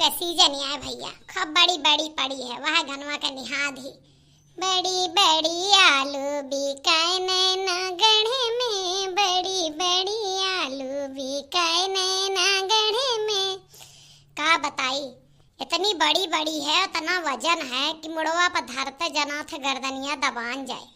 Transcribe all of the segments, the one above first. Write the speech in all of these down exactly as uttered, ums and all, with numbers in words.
के सीजन आए भैया, खूब बड़ी बड़ी पड़ी है, वह गनवा के निहाद ही। बड़ी बड़ी आलू बिकाए नैना गढ़े में, बड़ी बड़ी आलू बिकाए नैना गढ़े में। का बताई, इतनी बड़ी बड़ी है, इतना वजन है कि मुड़वा पर धरते जना थे गर्दनिया दबान जाए,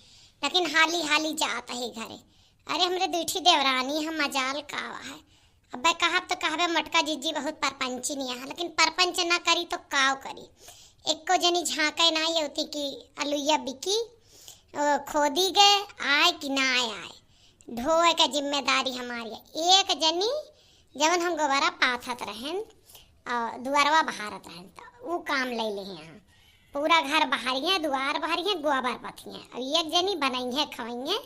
लेकिन हाली हाली जात है घरे। अरे हमरे दूठी देवरानी है, मजाल का है। अबे कहब तो कहबे मोटका जिज्जी बहुत परपंचिन है, लेकिन परपंच ना करी तो काव करी। एको जनी झांके ना ये होती कि अलुइया बिकी, ओ, खोदी गए, आए कि ना आए, ढोए का जिम्मेदारी हमारी है। एक जनी जवन हम गोबरा पाथत रहन और दुआरवा बहारत रहन, तो ऊ काम ले ले यहाँ। पूरा घर बहारिए, दुआर बहारिए, गोबर पथिए। अब एक जनी बनइहे, खवइहे,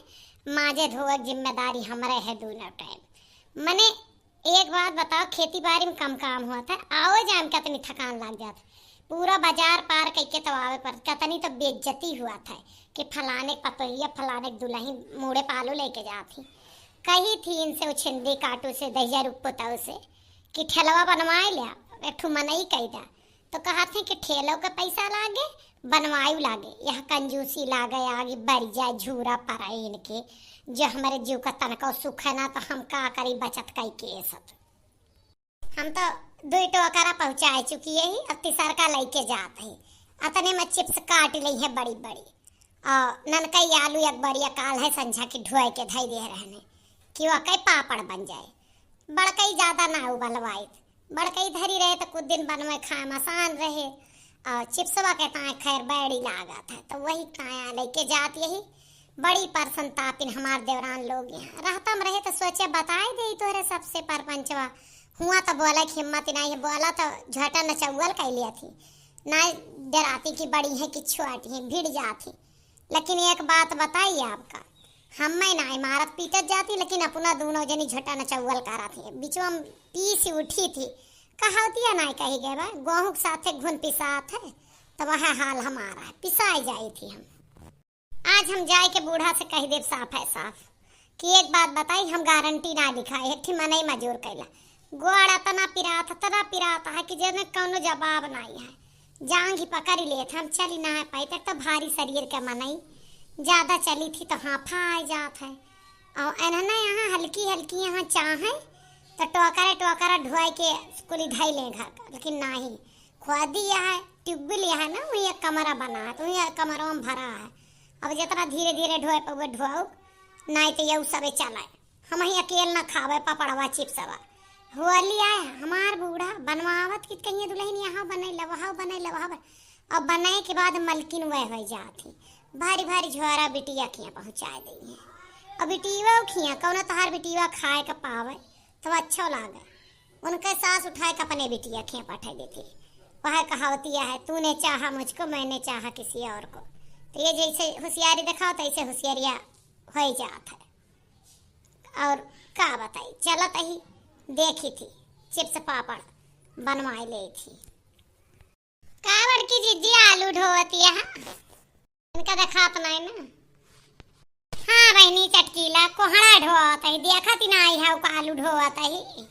माजे धोए के जिम्मेदारी हमरे है दोनों टाइम। मने एक बात बताओ, खेती बाड़ी में कम काम हुआ था, आओ जाए में कितनी थकान लग जात। पूरा बाजार पार कइके तो आवे पर कितनी तो बेइज्जती हुआ था कि फलाने के पतोहिया, फलाने के दुल्हन मूड़े पालो लेके जात ही। कही थी इनसे, उछिंदी काटू से, दहिया रूप पोताऊ से कि ठेलवा बनवाए लिया, एक ठू मनई कई दा। तो कहत हैं कि ठेलो के पैसा लागे, बनवायु लागे, यह कंजूसी लागे, आगे बढ़ जाए, झूरा पड़े इनके, जो हमरे जीव का तनको सुख है ना, तो हम का करी बचत कई के सब। हम तो दुई टोकरा पहुँचाए चुकी है, अब तीसरका लेके जात है। अतने में चिप्स काट ली है बड़ी बड़ी, और ननकई आलू एक बड़िया काल है संझा की ढोए के धई दे रहने कि वह कई पापड़ बन जाए। बड़कई ज्यादा ना उबलवाइत, बड़कई धरी रहे तो कुछ दिन बनवे खाए में आसान रहे। और चिप्सवा के ताए खैर बैड़ी लागत है, तो वही ताया लेके जात यही। बड़ी परसन तापिन हमार देवरान लोग यहाँ रहतम रहे तो सोचे बताए दे तोहरे सबसे परपंचवा। हुआ तो बोले के हिम्मत नहीं है, बोला तो झटा नचौवल कह लिया थी, ना डराती कि बड़ी है कि छोटी है, भिड़ जाती। लेकिन एक बात बताई आपका, हम्मे नाई मारत पीटत जाती, लेकिन अपना दोनों जनी झटा नचौवल करत ही। बिचवा में पीस उठी थी, कहावतिया नाई कही गए बा, "गोहूँ के साथे घुन पिसात है", तो वह हाल हमारा है, पिसाई जाई थी हम। आज हम जाए के बूढ़ा से कह देब साफ है साफ कि एक बात बताई, हम गारंटी ना दिखाए, एक ठे मनई मजूर कैला, गोड़ अतना पिरात, अतना पिरात है कि जेने कौनो जवाब नाई है। जांघ ही पकड़ लेत, हम चली ना पाई, तक तो भारी शरीर के मनई, ज्यादा चली थी तो हाफा आ जात है। और इन्हने यहाँ हल्की हल्की यहाँ चाहे तो टोकरे टोकरे ढुआई के कुली धई ले घर का, लेकिन नाही, खुआदी यह है, ट्यूबवेल यह है ना, वही एक कमरा बना है, तो वही एक कमरा में भरा है। अब जितना धीरे धीरे ढोए पउबे ढोऊ, नाई तो यऊ सबे चलाए। हम ही अकेल ना खावे पपड़वा चिप्सवा। होली आए, हमार बूढ़ा बनवावत कि कहिए दुल्हन यहाँ बनैला, वहाँ बनैला, वहाँ बन-, अब बनाए के बाद मलकिन वह हो जात ही, भारी भारी झोरा बिटिया खिया पहुँचाए दई है। अब बिटिया खिया, कौनो तहार बिटिया खाए के पावे तो अच्छो लागे। उनके सास उठाए के अपने बिटिया खिया पठाई देती। वह कहावतिया है, "तूने चाहा मुझको, मैंने चाहा किसी और को।" तो ये जैसे होशियारी दिखाओ, तो ऐसे होशियारिया हो जात है। और का बताई, चलत ही देखी थी, चिप्स पापड़ बनवाए ले थी। का बड़की जिज्जी आलू ढोवतिया है? इनका देखात नाई ना। हाँ बहिनी चटकीला, कोहड़ा ढोवत ही, देखत ही नाई है का आलू ढोवत ही।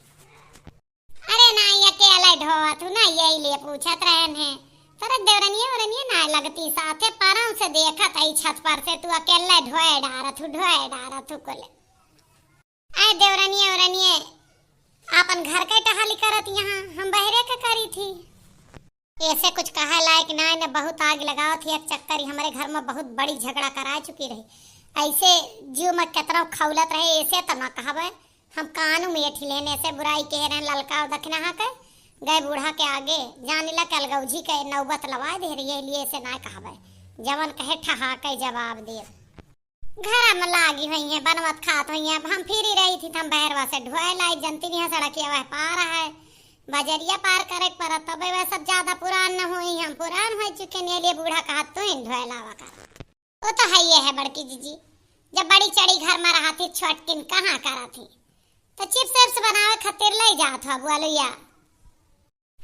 अरे नाई, अकेले ढोवत हूँ ना, यही लिए पूछत रहन है। तोरे देवरनिया ओरनिया ना लगती साथे, परम से देखत ही छत पर से, तू अकेले ढोए डारत हूँ, ढोए डारत हूँ कुल। आए देवरनिया ओरनिया आपन घर के टहली करत यहाँ, हम बहरे के करी थी। ऐसे कुछ कहे लायक ना है, न बहुत आग लगावत ही। एक चक्कर ही हमरे घर में बहुत बड़ी झगड़ा करा चुकी रही। ऐसे जीव में कितना खौलत रहे, ऐसे तो ना कहबे। हम कानू में एठी लेने से बुराई कहे रहे, ललका और दक्षिणा के गए बूढ़ा के आगे, जानिला के अलगौजी के नौबत लवा दे रही है, लिए ऐसे ना कहबे। जवन कहे ठहा के जवाब दे। घर में लागी हुई है, बनवत खात हुई है। अब हम फिरी रही थी, तो हम बहरवा से ढोए लाई, जनती नहीं है, सड़किया वह पार है, बजरिया पार करे के परत। तबे वह सब ज्यादा पुरान न हुई, हम पुरान हो चुके हैं, लिए बूढ़ा कहत तू ही ढोए लावा कर। वो तो है ये है बड़की जीजी, जब बड़ी चढ़ी घर में रहा थी, छोटकिन कहाँ करा थी, तो चिप्स विप्स बनावे खातिर ले जात हो बुआ लोइया।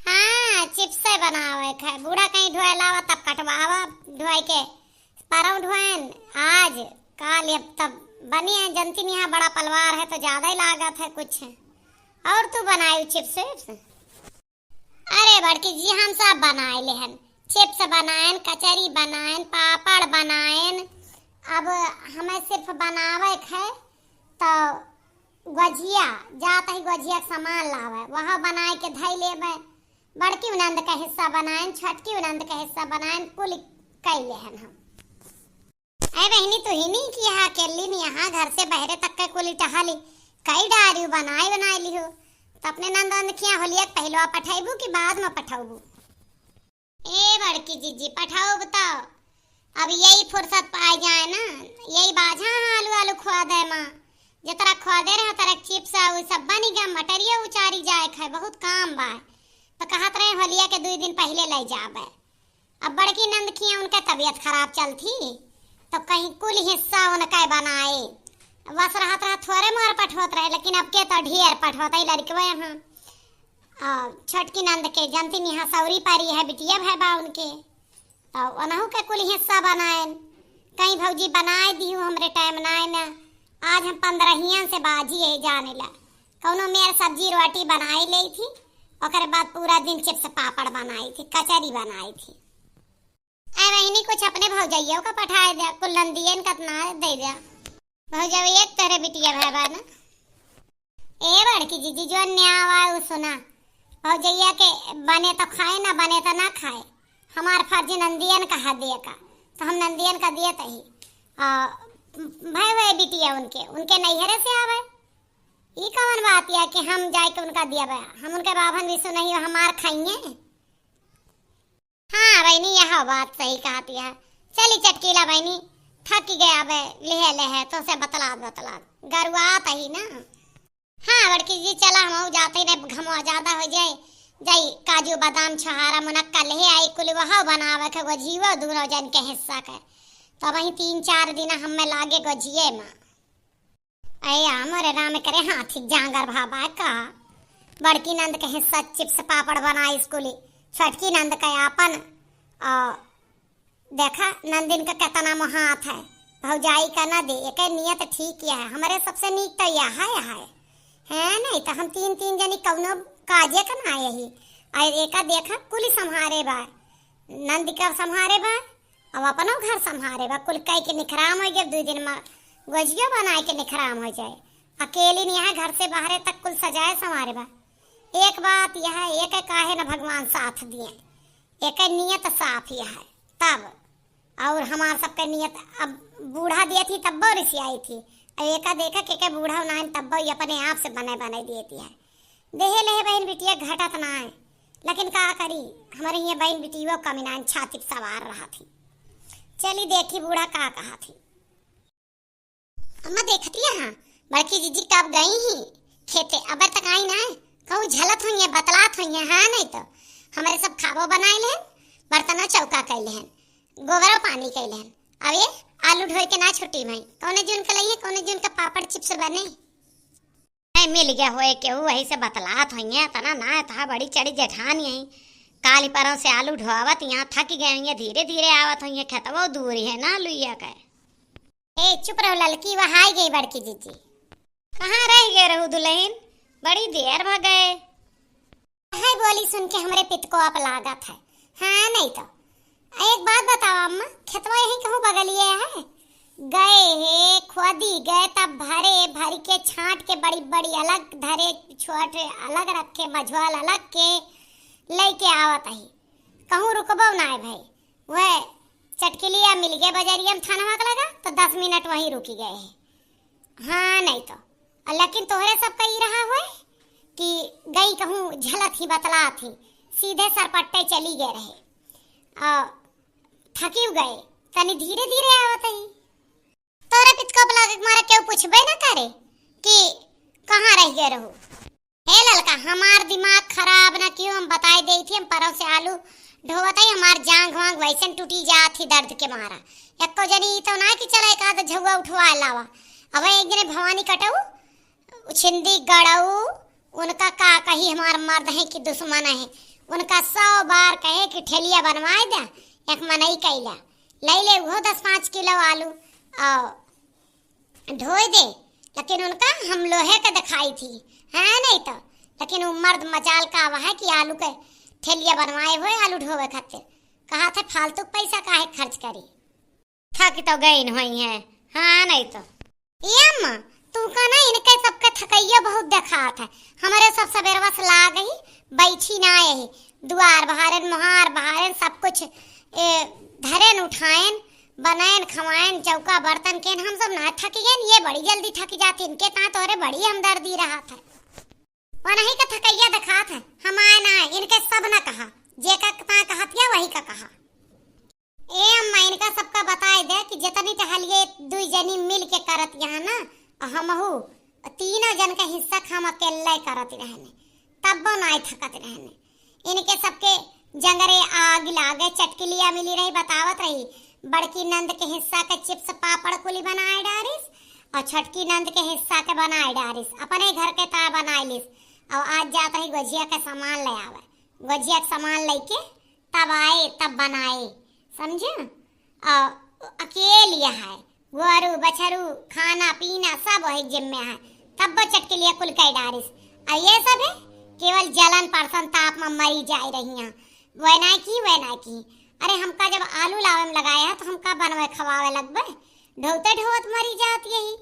हाँ, चिप्स बनावे के है। बूढ़ा कहीं ढोए लावा, तब कटवावा, ढोए के परौं ढोएन। आज काल अब तब बनी है, जनती नहीं है, बड़ा पलवार है तो ज्यादा ही लागत है कुछ। और तू बनाई चिप्स विप्स? अरे बड़की जी, हम सब बनाए लेहन, चिप्स बनाएन, कचरी बनाएन, पापड़ बनाएन। अब हमें सिर्फ बनावे के है, तो गोझिया, जात ही गोझिया के सामान लावे, वह बनाए के धई लेबे। बड़की नंद का हिस्सा बनाएन, छोटकी नंद का हिस्सा बनाएन, कुल कई लेहन हम। अरे बहिनी, तू ही नहीं किया अकेली नहीं, यहाँ घर से बहरे तक के कुल टहली कई डारियो बनाए बनाए लिहो। तो अपने नंद नंद किया होलिया के पहलवा पठैबू कि बाद में पठौबू? ए बड़की जीजी, पठौब तो अब यही फुर्सत पाए जाए ना, यही बाझा आलू आलू खुआ दे माँ। जतरा खुआ दे रहे, तरह चिप्स आ, उ सब बनी गया, मटरिया उचारी जाए खाए, बहुत काम बा। तो कहत रहे होलिया के दुई दिन पहले ले जाबे। अब बड़की नंद किया उनके तबीयत खराब चल थी, तो कहीं कुल हिस्सा उनके बनाए। बस रहत रहत थोड़े मार पठवत रहे, लेकिन अब के तो ढेर पठवत है लड़कवे यहाँ। आ, छोटकी नंद के जनती निहा सौरी पारी है, बिटिया भाई बा उनके, तो उनहू के कुल हिस्सा बनाएन। कहीं भौजी बनाए दिहू, हमरे टाइम नाय ना। आज हम पंद्रहियन से बाजी यही जाने ला, कौनो मेर सब्जी रोटी बनाई ले थी, ओकरे बाद पूरा दिन चिप्स पापड़ बनाई थी, कचरी बनाई थी। ऐ बहिनी, कुछ अपने भौजइयो का पठाए दे, कुल नंदियन का ना दे दे। भौजइया एक तरह बिटिया भाई बा ना। ए बड़की जीजी, जो न्यावा उ सुना, भौजइया के बने तो खाए, ना बने तो ना खाए। हमार फर्ज नंदियन का है दिए का, तो हम नंदियन का दिए तही। आ, भाई भाई बिटिया उनके, उनके नैहरे से आवे, ई कौन बात या कि हम जाए के उनका दिया बा? हम उनके बाभन भी सुनही, हमार खाइए। हाँ बहिनी, यह बात सही कहत यह। चली चटकीला बहिनी, थक गया बे, लेहे लेहे, तो से बतलात बतलात गरुआत ही ना। हाँ बड़की जी, चला हम जाते ही, नहीं घमवा ज्यादा हो जाए, जाई काजू बादाम छोहारा मुनक्का लेहे आई, कुल वह बनावे के गोझियो दोनों जन के हिस्सा के। तो वही तीन चार दिन हमें लागे गोझिए में। अया मोरे राम करे हाथी जांगर भाबा का। बड़की नंद के हिस्सा चिप्स पापड़ बनाइस कुली, छोटकी नंद के आपन। आ, देखा नंदिन का केतना मोहात है, भौजाई का न दे, एके नियत ठीक यह है, हमरे सबसे नीक तो यह है, है। है नहीं तो हम तीन तीन जनी कौनो काजे का ना यही। और एका देखा कुली संभारे बा, नंद का संभारे बा, अब अपनो घर संभारे बा, कुल कई के निखराम हो गए, दुई दिन में गोझियो बनाए के निखराम हो जाए। अकेली नहीं है, घर से बाहरे तक कुल सजाए संवारे बा। एक बात यह है, एक काहे न भगवान साथ दिए, एक नियत साफ यह है। तब और हमार सबके नियत, अब बूढ़ा दिए थी तब्बो रिसियाई थी, अब एका देखा के, के बूढ़ा नाइन तब्बो ये अपने आप से बने बने दिए थी है। देहे लेहे बहिन बिटिया घटत ना है, लेकिन का करी, हमारे ये बहिन बिटियो कमी नाइन छाती पे सवार रहा थी। चली देखी बूढ़ा का कहा थी। अम्मा देखती है, हाँ, बड़की जीजी कब गई ही खेते, अबर तक आई ना है। कहूँ झलत हुई है, बतलात हुई है, हाँ, नहीं तो हमारे सब खाबो बनाए लेहन, बर्तनो चौका कैले हन, गोबरो पानी कैले हन। अब ये आलू ढोए के ना छुट्टी भई, कौने जून के लइहे, कौने जून के पापड़ चिप्स बने। नहीं मिल गया होए केहू, वही से बतलात हुई है, तना ना था बड़ी चढ़ी जेठानी है। काली परौं से आलू ढोआवत यहाँ थक गए हुई है, धीरे धीरे आवत हुई है, खेतवो दूर है ना लुइया के। ए, चुप रहो ललकी, वह आई गई बड़की जीजी। कहाँ रह गए रहू दुल्हन, बड़ी देर भ गए। है बोली सुन के हमरे पित को आप लागत है। हाँ, नहीं तो। एक बात बताओ अम्मा, खेतवा यही कहूँ बगलिए है? गए है, खोदी गए, तब भरे, भर के छांट के बड़ी बड़ी अलग धरे, छोट अलग रखे, मझोल अलग के, लेके आवत ही। कहूँ रुकबो ना है भाई। वह चटकिलिया मिल गए बजरिया में थानवा के लगा, तो दस मिनट वहीं रुकी गए है। हाँ, नहीं तो। और लेकिन तोहरे सब कही रहा होए कि गई कहूँ झलत ही बतलात ही, सीधे सरपट्टे चली गए रहे। आ, थकी गए, तनी धीरे धीरे आवत ही। तोहरे पितको लागे के मारे केहू पूछबे ना करे कि कहाँ रह गए रहू। हे ललका, हमार दिमाग खराब ना कियो, हम बताई देई थी, हम परौं से आलू ढोवत हई, हमार जांघ वांघ वैसन टूटी जात ही दर्द के मारा। एको जनी ई तो ना कि चला एक आध झउआ उठवा लावा। अब एक जने भवानी कटऊ, उछिंदी गड़ऊ, उनका का कही, हमार मर्द है कि दुश्मन है, उनका सौ बार कहे कि ठेलिया बनवाए दे, एक मनई कैला, ले ले उहो दस पाँच किलो आलू, और ढोए दे, लेकिन उनका हम लोहे के दिखाई थी, है नहीं तो। लेकिन वो मर्द मजाल का आवा है कि आलू के ठेलिया बनवाए होए आलू ढोवे खातिर, कहत है फालतू पैसा काहे खर्च करी। थक तो गइन होइहैं, हाँ नहीं तो। ए अम्मा, तू का ना इनके सबके थकइया बहुत देखात है। हमरे सब सबेरवा से लाग ही बैठी ना यही, दुआर बहारेन, मोहार बहारेन, सब कुछ, ए, धरेन उठाएन, बनाएन खवाएन, चौका बर्तन केन, हम सब ना थक गएन, ये बड़ी जल्दी थक जाती। इनके ता तोरे बड़ी हमदर्दी रहत है। वनही का थकइया देखात है, हम आए ना, इनके सब ना कहा, जे का ता कहत या वही का कहा। ए अम्मा, इनका सबका बताए दे कि जितनी टहलिए दुई जनी मिल के करत यहाँ ना, हमहू तीनों जन का हिस्सा हम अकेले करत रहने, तब्बो नाय थकत रहने। इनके सबके जंगरे आग लागे, चटकिलिया मिली रही, बतावत रही, बड़की नंद के हिस्सा के चिप्स पापड़ कुली बनाए डारिस और छोटकी नंद के हिस्सा के बनाए डारिस, अपने घर के ता बनाए लिस। और आज जात रही गोझिया के सामान ले आवे, गोझिया के सामान लेके तब आए, तब बनाए, समझे? और अकेल यह है, गोरू, बछरू, खाना, पीना सब वही जिम्मे है, तब वो चटकिलिया कुल कई डारिस। और ये सब है, केवल जलन, परसन, ताप में मरी जाए रही हैं। वह ना की, वह ना की। अरे, हमका जब आलू लावे में लगाया है, तो हमका बनवे खवावे लगबे? ढोते ढोत मरी जात यही।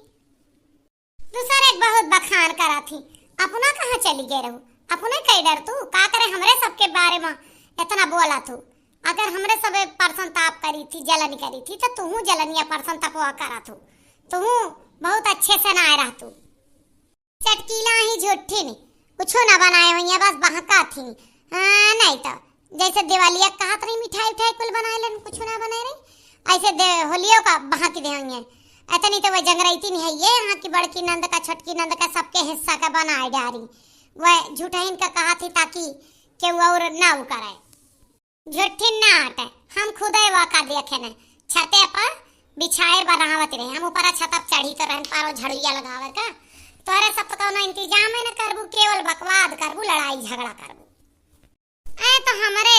दूसरे के बहुत बखान करत ही, अपना कहाँ चली गए रहू? अपने कई डर तू का करे, हमरे सबके बारे में इतना बोला तू। अगर हमरे सबे परसन ताप करी थी, जलन करी थी, तो तुहू जलनिया परसन तपवा करत हो, तुहू बहुत अच्छे से ना रह तू। चटकीला ही झूठी नहीं, कुछो ना बनाए हुई है, बस बहका थी। हाँ, नहीं तो जैसे दिवालिया कहत रही, मिठाई उठाई कुल बनाए लेन, कुछ ना बनाए रही, ऐसे दे-, होलियो का बहा के दे होइए। इतनी तो वह जंगरैती नहीं है, ये यहाँ की बड़की नंद का, छोटकी नंद का, सबके हिस्सा का बनाए डारी। वह झूठहिन का कहा थी, ताकि केहू और ना उ करे। झूठिन ना हटे, हम खुदे वा का देखे न, छते पर बिछाए बनावत रहे, हम ऊपर छत पर चढ़ी तो रहन पारो झड़ुइया लगावे का। तोरे सब तो कौनो इंतजाम है न करबू, केवल बकवाद करबू, लड़ाई झगड़ा करबू। ऐ तो हमरे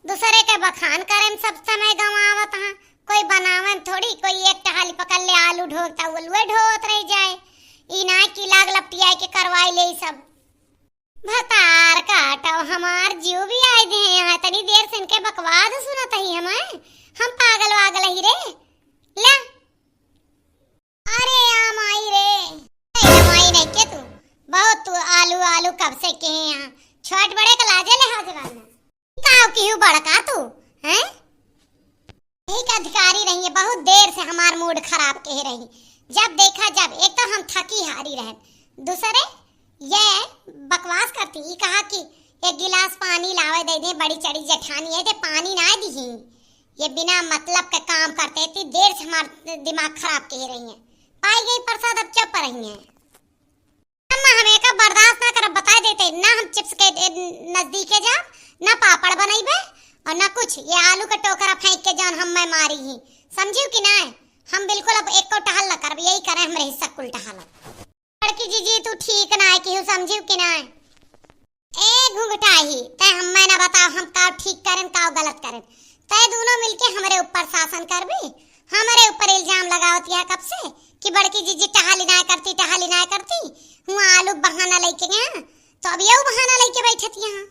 दूसरे के बखान करे में सब समय गंवावत हैं। कोई बनावे में थोड़ी, कोई एक टहाली पकड़ ले, आलू ढोता, वो लुए ढोत रह जाए। ई ना कि लाग लपटियाए के करवाई ले ई सब। भतार काटो, हमार जीव भी आए दे हैं यहाँ। तनी देर से इनके बकवाद सुनत ही हमें, हम पागल वागल ही रे। ले, अरे आ माई रे। ए माई नहीं के तू, बहुत तू आलू आलू कब से के हैं यहाँ। छोट बड़े का लाजे लिहाज वाला। काव किहू बड़का तू, हैं? यही का अधिकारी रही है, बहुत देर से हमार मूड खराब के रही। जब देखा जब, एक तो हम थकी हारी रहन, दूसरे ये बकवास करती, ई कहा कि एक गिलास पानी लावे दे दे, बड़ी चढ़ी जेठानी है, ते पानी ना दिही। ये बिना मतलब के काम करते, इतनी देर से हमार दिमाग खराब के रही है। पाई गई प्रसाद, अब चुप रही है। अम्मा, हम एका बर्दाश्त ना करब, बताए देते, ना हम चिप्स के, ए, नजदीके जाब, ना पापड़ बनइबे और ना कुछ। ये आलू के टोकरा फेंक के जौन हम मैं मारी ही, समझियो कि ना? हम बिल्कुल अब एको टहल ना करब, यही करे हमरे हिस्सा कुल टहल। बड़की जीजी, तू ठीक ना है, केहू समझियो कि ना? ए घुंघटाही, तै हम्मे ना बताओ, हम का ठीक करेन, का गलत करेन। तै दोनों मिलके हमरे ऊपर शासन करबी, हमरे ऊपर इल्जाम लगावत यह कब से कि बड़की जीजी टहाली नाय करती, टहाली नाय करती, हुआ आलू बहाना लेके गया, तो अब यहू बहाना लेके बैठत यहाँ।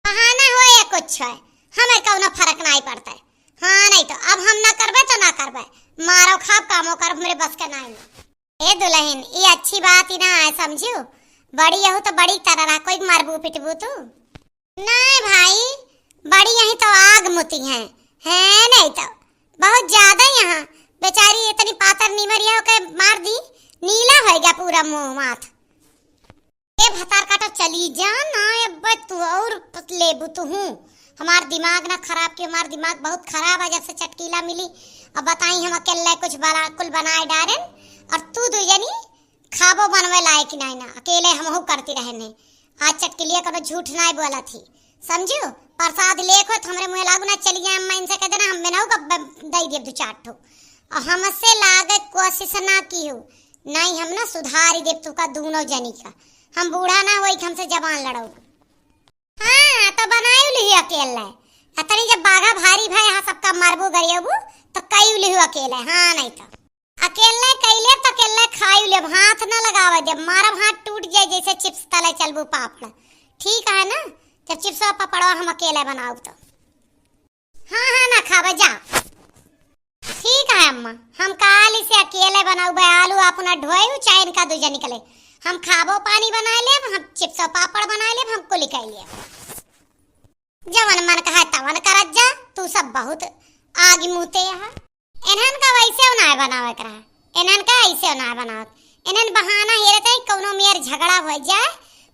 बहाना हो या कुछ है, हमें कौनो फर्क नाय पड़ता है। हाँ, नहीं तो अब हम ना करबे तो ना करबे, मारो खाब, कामो करब, हमरे बस के नाय। ए दुलहिन, ई अच्छी बात ही ना है, समझियो? बड़ी यहू तो बड़ी तरह रहा, कोई मरबू पिटबू तू? नहीं भाई, बड़ी यही तो आग मुती हैं, हैं नहीं तो। बहुत ज्यादा यहाँ, बेचारी इतनी पातर नीमर यह के मार दी, नीला हो गया पूरा मुंह माथ। ए भतार काटा चली जा ना, अब तू और लेबू तू हूँ। हमार दिमाग ना खराब के, हमार दिमाग बहुत खराब है जब से चटकीला मिली। अब बताई हम अकेले कुछ बना, कुल बनाए डारेन और तू दू जनी खाबो बनवे लायक नाय ना, अकेले हमहू करती रहने। आज चटकीलिया कबो झूठ नाय बोला थी, समझियो? प्रसाद लेख हो तो हमरे मुँह लागू ना, चली जाए अम्मा इनसे कह देना, हम मेनहू का ब-, दई देब दू चार ठो। और हमसे लागे कोशिश ना की हो, नहीं हम ना सुधारी देब तू का दोनों जनी का। हम बूढ़ा ना होई कि हमसे जबान लड़ाऊ। हाँ, तो बनायु लिही अकेले। अतनी जब बाघा भारी भय, यहाँ सबका मरबू गरियबू, तो कयु लिहू अकेले। हाँ, नहीं तो। अकेले कइले तो अकेले खायु लेब, हाथ ना लगावे देब, मारब हाथ टूट जाए जैसे चिप्स तले चलबू पापड़। ठीक है ना? जब चिप्सवा पापड़वा हम अकेले बनाउब तो। हाँ, हाँ, ना खाबे, जा। ठीक है अम्मा, हम काल इसे अकेले बनाउबे, आलू अपना ढोए, चाहे इनका दू जनी के ले। हम खाबो पानी बनाए लेब, हम चिप्स और पापड़ बनाए लेब, हम कुली खाई लेब। जवन मन कहे तवन करत जा, तू सब बहुत आगी मुँहते यहाँ। इन्हन का वैसे ना बनावे के रहा, इन्हन का ऐसे ना बनावे। इन्हन बहाना हेरत है, कौनो मेर झगड़ा हो जाए,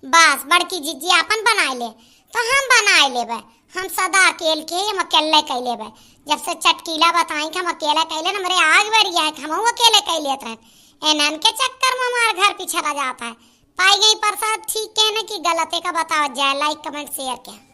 बस बड़की जिज्जी आपन बनाए ले, तो हम बनाए लेबे। हम सदा अकेल के हम अकेले कइ लेबे। जब से चटकीला बताई कि हम अकेले कइ लेन, हमरे आग बढ़ गया है कि हमहू अकेले कइ लेत रहन। इन्हन के चक्कर में हमार घर पिछड़ा जाता है। पाई गई प्रसाद ठीक है ना कि गलते का बतावत जाए, like, comment, share के।